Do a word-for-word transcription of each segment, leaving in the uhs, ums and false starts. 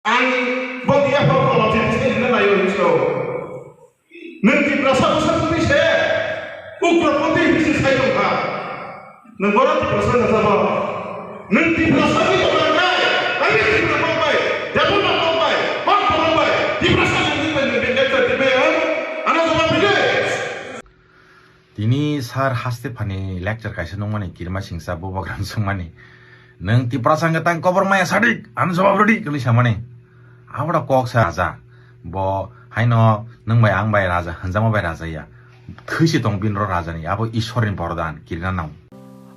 Ang boni yaphang kono chini se rina nayo hinwi sao. Nwng Tiprasa bwsa twi se, Ugrapoti hinwi se sai tongkha. Nwng bono Tiprasa wngkha sabo. Nwng Tiprasa ni tongkha khe, ani Tipra kok bai, Debbarma kok bai, kok borok bai, Tiprasa ni wngwi bai nwng bini lecture twi bai ang, ano jawab rwdi. Tini sir haste phani lecture kaisa nukmani kirima singsa bubagra swngmani. Nwng Tiprasa wngkha tang kobor maya sadik, ano jawab rwdi, hwnwi samani. Aboro kok sa raja. Bo haino nwng bai ang bai raja, hwnjakma bai raja ya. Thwi se tong bini ro raja ni, abo Ishwar ni bordan, kirina nang.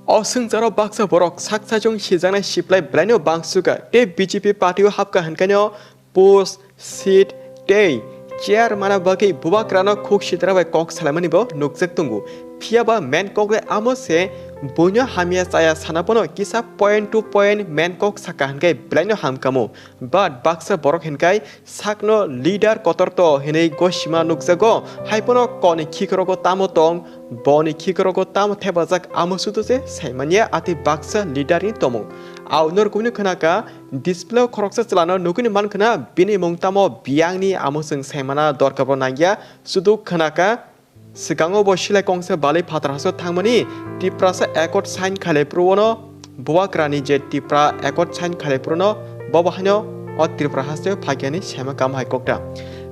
O swngjaro baksa borok sak sachung sijaknai siplai belaino bang suka, tei B J P party o hapka hwnkaino post, seat, tei chair mana bagwi bubagrano khuk sitra bai kok salaimani bo nukjak tongo. Phiya ba main kok le amo se, buino hamya chaya sana bono kisa point to point main kok saka hwnkai belaino hamkamo. But baksa borok hwnkai sakno leader kotor to hinwi gosima nukjago, hai bono koni khikrogo tamo tong, boni khikrogo tamo thepajak amo sudo se saimanya ati baksa leader ni tomung. Aunor kumni khwnaka, display o khoroksa chwlano nugwini mankha na, bini mung tamo biyangni amo chwng saimana dorkar bo nangya, sudu khwnaka. Swkango bo silai kongsa balai phatar haso thangmani Tiprasa Accord sign khalai phuru ono bubagrani je Tipra Accord sign khalai phuru no bobo haino o Tripura haste phaikani sema kam hai kokta.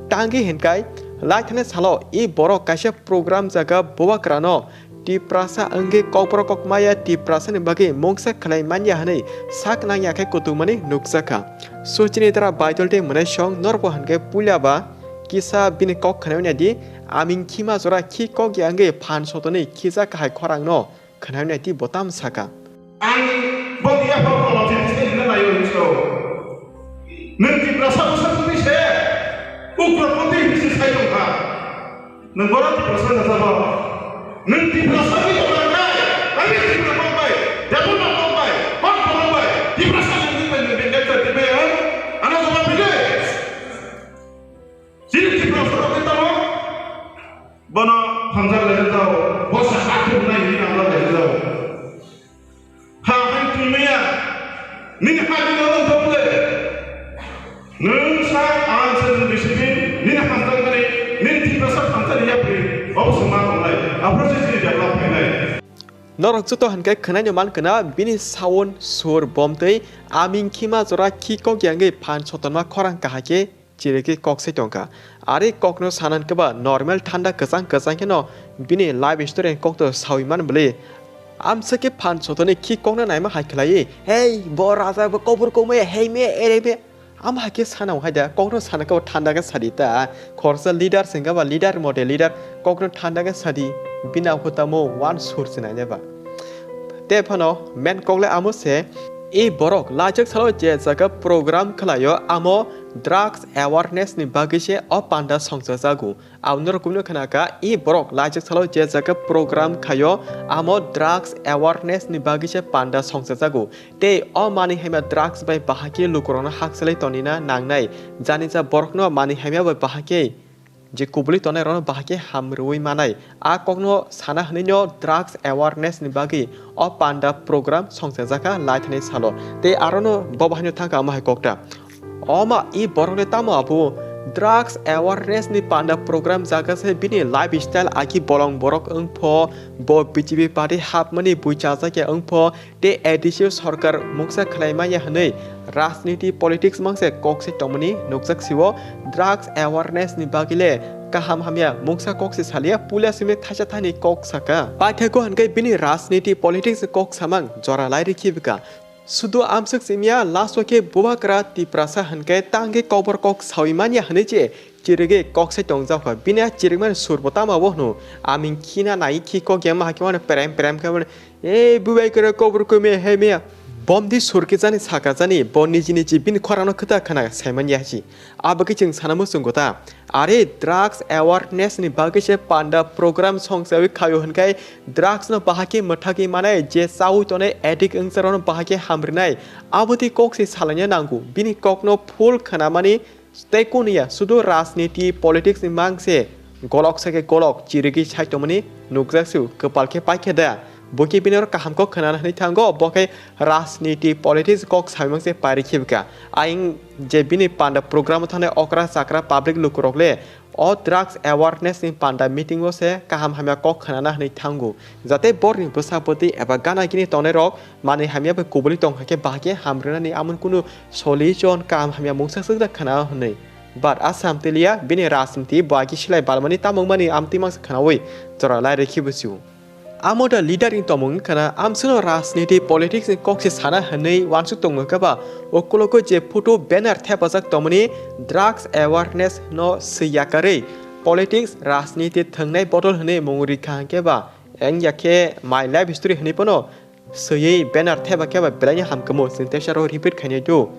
Tangwi hinkai laithani salo i borok kaisa program jaga bubagrano Tiprasa wngwi kokborok kokmaya Tiprasani bagwi mungsa khlai manya hwnwi sak nangya khe kutukmani nukjakha. Suchini dara Baidol tei Mwnaisong norbo hwnkhe puila ba kisa bini kok khnawi naidi, aming khima jora khi kok ya wngwi phan sotoni khijak kahai khorangno khnawi naidi bo tamo sakha. Ang boni yaphang kono chini se rina nayo hinwi sao. Nwng Tiprasa bwsa twi se, Ugrapoti hinwi se sai tongkha. Nwng bono Tiprasa wngkha sabo. Nwng Tiprasa ni tongkha khe, ani Tipra kok bai, Debbarma kok bai, kok borok bai, Tiprasa ni wngwi bai nwng bini lecture twi bai ang, ano jawab rwdi. Chini Tiprasa rok khe tamo? Bono hamjak lai jao, bosa ha thumnai hinwi hamjak lai jao. Ha hai thumnaiya, nini ha nini ano thumle. Nwng sa ang sa nwng discipline, nini hamjakmani, nini Tiprasa thansa ni yapri, obo se ma tongnai, aphuru se chini develop khainai. Norok joto hwnkhe khwnaino mankha na bini sound sur bomtwi aming khima jora khi kok yangwi phan sotonma khorang kahai khe chirigwi kok se tongkha. Ari kokno sanan khe ba normal thanda kwchang kwchang kheno bini life story ni kokto sawi man bwlwi. Amsa khe phan sotoni khi kokno naima hai khlaiwi, "Hei, bo raja bo kobor komaya, hei me, ere me." Ama hai khe sana hai da, kokno sana khe bo thanda khe sadi ta. Khoroksa leader se wngkha ba leader mote leader, kokno thanda khe sadi, bini abo tamo one sur se nainai ba. Te phano main kok le amo se, e borok lajak salo je jaga program khlaio, amo drugs awareness ni bagwi se o panda songchajago. Aboni rok kumino khna kha, e borok lajak salo je jaga program khaio, amo drugs awareness ni bagwi se panda songchajago. Tei o manwi haima drugs bai bahai khe lukurokno hakchalai tonina nangnai. Janija borokno manwi haima bai bahai khe je kubuli tongnai rokno bahai khe ham rwui manai. A kokno sana hwnwino drugs awareness ni bagwi o panda program songchajakha laithani salo. Tei arono bo bahaino thangkha amo hai kokta. Oma i borokni tamo abo drugs awareness ni panda program jaga se bini lifestyle aki bolong borok wngpho, bo B J P party hapmani bui chajakya wngpho, tei A D C o sorkar mungsa khlai manya hwnwi rajniti politics mangse kok se tongmani nukjak sio. Drugs awareness ni bagwi le kaham hamya mungsa kok se salia, puila simi thaisa thani kok saka. Paithakgo hwnkhe bini rajniti politics kok samang jora lai rikhi bwkha. Sudu amswk simya, last o khe bubagra Tiprasa hwnkhe tangkhe kobor kok sawi manya hwnwi se chirigwi kok se tongjakha. Bini a chirigmani sur bo tamo bo hwno. Aming khina nai khi kok yama hakhe mano prem prem khe mano, "Ei bubai kwrwi kobor kumi he miya." Bomdi sur khe jani saka jani, bo niji niji bini khorangno kwta khna saimanya si. Abo khe chwng sana muchungo ta. Are drugs awareness ni bagwi se panda program songchawi khaio hwnkhai drugs no bahai khe mwthagwi manai je chaui tonai addict wngsa rokno bahai khe hamrinai. Abo twi kok se salaina nango. Bini kokno full khnamani tei kunu ya, sudu rajniti politics ni mang se golok se khe golok chirigwi sai tongmani nukjak sio, kwpal khe paikhe da. Bo khe bini oro kaham kok khwnana hwnwi thango, bo khe rajniti politics kok samimang se pairi khibika. Ayang je bini panda program o thangnai okra chakra public lukurok le o drugs awareness ni panda meeting o se kaham hamya kok khwnana hwnwi thango. Jate borni bwsa bwtwi eba gana gini tongnai rok manwi hamya bai kubuli tong hakhe bahai khe hamrwnani amoni kunu solution kaham hamya mungsa swkda khwna hwnwi. But a samtiliya bini rajniti bo agi silai balmani tamungmani amtwi mangsa khwnawi jora lai rikhi bwsio. Amo da leader ni tomung wngkha na, amswkno rajniti politics ni kok se sana hwnwi uansuk tongo khe ba, ukulok o je photo banner thepajak tongmani drugs awareness no swi yakarwi politics rajniti thwngnai bodol hwnwi mung rikha hwnkhe ba, wngya khe my life story hwnwi bono swiwi banner thepa khe ba belai ni hamkhe mo chwng teisa ro repeat khainai do.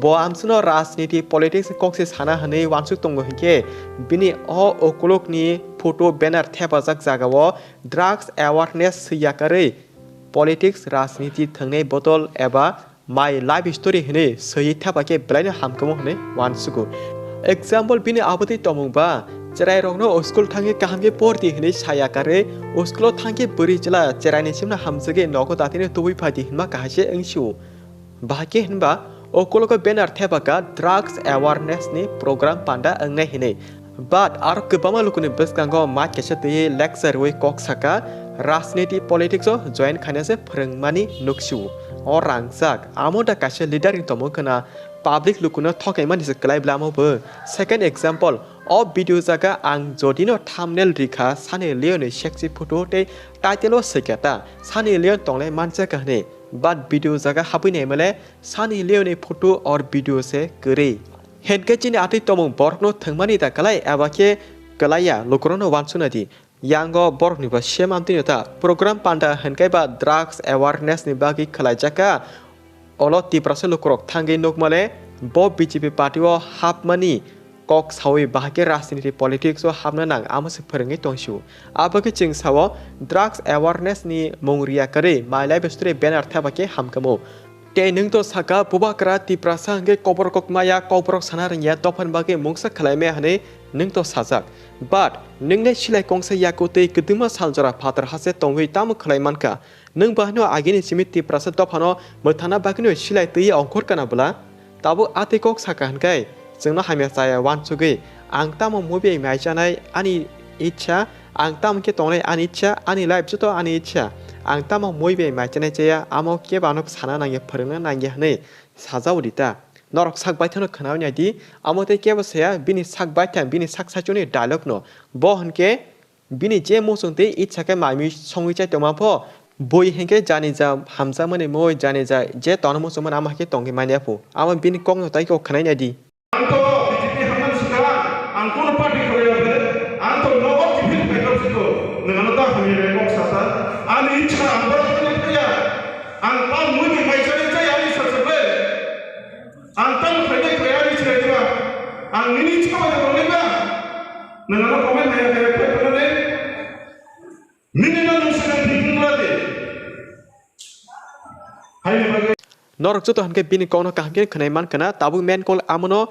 Bo amswkno rajniti politics ni kok se sana hwnwi uansuk tongo hwnkhe bini o ukulok ni photo banner thepajak jaga o drugs awareness swi yakarwi politics rajniti thwngnai bodol eba my life story hwnwi swiwi thepa khe belai no hamkhe mo hwnwi uansugo. Example bini abotwi tomung ba, cherai rokno school thangwi kaham khe pordi hwnwi sa yakarwi school o thangkhe bwrwi chwla cherai ni simno hamjagwi nogo datino tubui phaidi hwnma kahai se wngsio. Bahai khe hinba o kologo banner thepaka drugs awareness ni program panda wngnai hinwi. But aro kwbangma lukuni bwskango mic kaisa twiwi lecture rwui kok saka, rajniti politics o join khaina se phwrwngmani nuksio. O rangchak, amo da kaisa leader ni tomung khwna public lukuno thokaimani se kwlai bwlamo bo. Second example, o video jaga ang jodino thumbnail rikha Sunny Leone ni sexy photo tei title o swikha ta Sunny Leone tonglai manchakha hinwi. But video jaga habwi naimale Sunny Leone ni photo or video se kwrwi. Hinkhe chini atwi tomung borokno thwngmani da kwlai eba khe kwlaiya lukurokno uansukna di. Yango borokni bo same amtwino ta program panda hinkhe ba drugs awareness ni bagwi khwlaijakha. Olo Tiprasa lukurok thangwi nukmale bo B J P party o hapmani kok sawi bahai khe rajniti politics o hapna nang amo se phwrwngwi tongsio. Abo khe chwng sao drugs awareness ni mung riya kwrwi my life story banner thapa khe hamkamo. Tei nwng to saka bubakra Tiprasa hwnkhe kobor kok maya kokborok sana rwngya dophani bagwi mungsa khwlai maya hwnwi nwng to sajak. But nwng le silai kongsa yaku tei kwdwma sal jora phatar hase tongwi tamo khwlai mankha? Nwng bahino agini simi Tiprasa dophano mwthana bagwino silai twi ongkhor kana bwla? Tabuk a twi kok saka hwnkhe chwngno hamya chaya uansugwi ang tamo muibai mai chanai ani ichha, ang tamo khe tongnai ani ichha, ani life joto ani ichha, ang tamo muibai mai chanai chaya amo kebo ano sana nangya phwrwngna nangya hwnwi sajao di ta. Norok sak baithangno khwnawi nai di, amo tei kebo saya bini sak baithang bini sak saichungni dialogue no. Bo hwnkhe bini je muchung tei itsa khe mai mui songwi chai tongma pho, bui hinkhe jani ja hamjakmani mui, jani ja je tono muchungmani ama khe tongwi manya pho. Amo bini kokno tai kok khwnai nai di. Ang to B J P hamnani swkang, ang kono party khwlaiya be, ang to nogo tiphil paithago siko, nwng ano ta hamya bai kok sasa, ani ichha ang borok phai phaiya, ang ta mui bai mai chai chai ani sacha bai. Ang tamo khainai khlai ani chwrai diba? Ang nini chikama de tongnai ba? Nwng ano comment haya haya khlai tongmani? Nini no nwng swkang thwng thwng bwla di. Haini bagwi. Norok joto hwnkhe bini kokno kaham khe khwnai man khwna, tabuk main call amono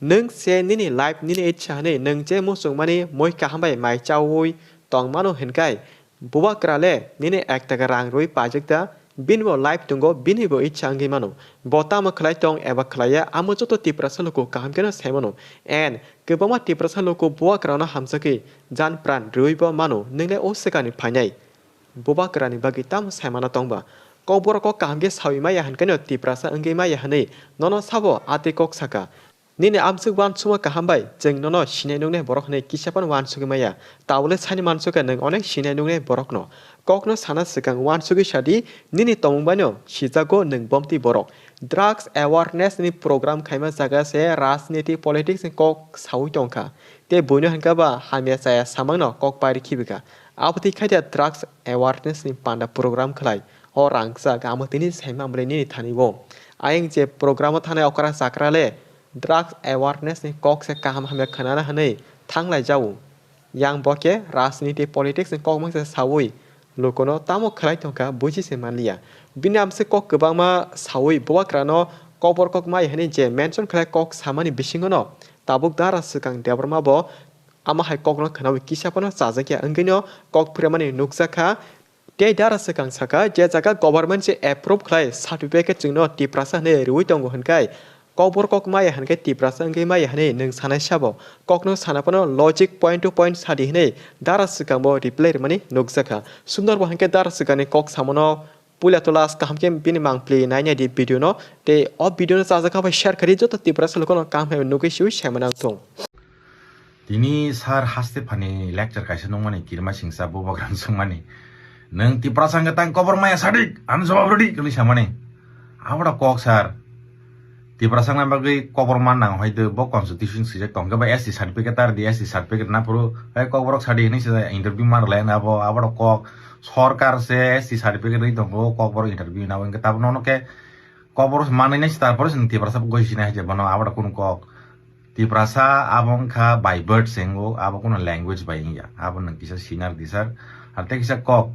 nwng se nini life nini ichha hwnwi nwng je muchungmani mui kaham bai mai chaui tongmano hwnkhai, Bubagra le nini ek taka rang rwi paijak da, bini bo life tongo, bini bo ichha wngwi mano. Bo tamo khlai tong eba khlaiya, amo joto Tiprasa luku kaham kheno sai mano. And kwbangma Tiprasa luku Bubagrano hamjagwi jan pran rwi bo mano, nwng le o swkangni phainai. Bubagrani bagwi tamo sai mana tong ba? Kokborok kok kaham khe saui maya hwnkhe no Tiprasa wngwi maya hwnwi nono sabo a tei kok saka. Nini amswk uansukma kaham bai, chwng nono sinai nuknai borok hwnwi kisa phano uansugwi maya. Tabole sani mansukha nwng onek sinai nuknai borokno. Kokno sana swkang uansugwi sadi, nini tongmung baino sijago nwng bomtwi borok. Drugs awareness ni program khaima jaga se rajniti politics ni kok saui tongkha. Tei buino hwnkha ba hamya chaya samangno kok pairi khibika. Abotwi khaida drugs awareness ni panda program khlai. O rangchak amo tini saima amle nini thani bo. Ayang je program o thanai okra chakra le drugs awareness ni kok se kaham hamya khwnana hwnwi thanglai jao. Yang bo khe rajniti politics ni kok mangsa saui lukuno tamo khlai tongkha buji se manliya. Bini amse kok kwbangma saui Bubagrano kokbor kok mai hwnwi je mention khlai kok samani bisingono tabuk dara swkang Debbarma bo ama hai kokno khwnaui kisa phano chajakya wngwino kok phwrwimani nukjakha. Tei dara swkang saka, je jaga government se approve khlai certificate chwngno Tiprasa hwnwi rwui tongo hwnkhai, kokbor kok maya hwnkhe Tiprasa wngwi maya hwnwi nwng sanai sabo. Kokno sana phano logic point to point sadi hwnwi dara swkangbo reply rwmani nukjakha. Sundor bo hwnkhe dara swkangni kok samono puila to last kaham khe bini mangpli nainai di video no. Tei o video no chajakha bai share kari joto Tiprasa lukono kaham hai nugwi siwi saimano ang thung. Tini sir haste phani lecture kaisa nungmani kirima singsa bubagra sungmani. Nwng Tiprasa hwnkhe tang kobor maya sadik, ano jawab rwdi, kwlwi samani. Aboda kok sir. Tiprasa wngna bagwi kobor man nang hoi de, bo constitution swijak tong khe ba S T certificate tar di, S T certificate na phuru, hai kokborok sadi hinwi se interview man rwlai na abo, aboda kok. Sorkar se S T certificate rwi tongo, kokborok interview na bo hwnkhe tabuk nono khe kokborok manwi nai se, tarpore se nwng Tiprasa goi sina hai je bono, aboda kunu kok. Tiprasa abo wngkha by birth se wngo, abo kunu language bai wngya. Abo nwng kisa sinar disar. Ar tei kisa kok.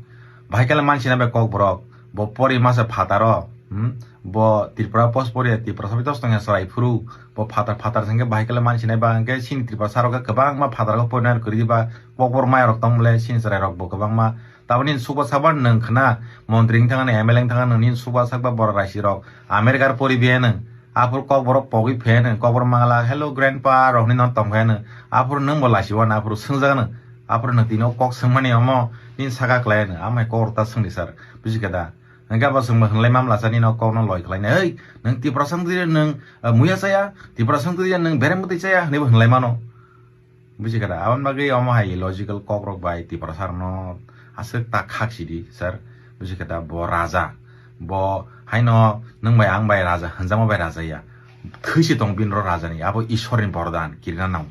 Bahai khe mansinai bai kokborok. Bo pori masa phataro. Hmm? Bo Tripura post pori Tiprasa bai tos tongya chwrai phuru. Bo phatar phatar se wngkhe bahai khe mansinai ba hwnkhe sini Tiprasa rok khe kwbangma phatar rok porinai kwrwi ba kokborok maya rok tong bole sini chwrai rok bo kwbangma. Taboni nini suba saba nwng khna, montri wng thangani, M L A wng thangani, nini suba sakba borok raisi rok, America poribi nwng, aphuru kokborok pogwi phe nwng, kokborok mangala, "Hello grandpa," rok hinwi no tong khe nwng, aphuru nwng bo lasi wano, aphuru swngjak nwng, aphuru nwng tini o kok swngmani omo nini saka klai nwng, amai kok rok ta swngdi sir, buji khe da? Hwnkhe abo chwngbo hwnlai mamla sa nini o kokno loi khlainai, "Hei, nwng Tiprasa wng twi nwng, ah, muya chaya, Tiprasa wng twi nwng berem bwtwi chaya," hinwi bo hwnlai mano. Buji khe da, aboni bagwi omo hai illogical kokrok bai Tiprasa rokno aswk ta khak sidi, sir. Buji khe da, bo raja, bo haino nwng bai ang bai raja hwnjakma bai raja ya. Thwi se tong bini ro raja ni, abo Ishwar ni bordan, kirina nang.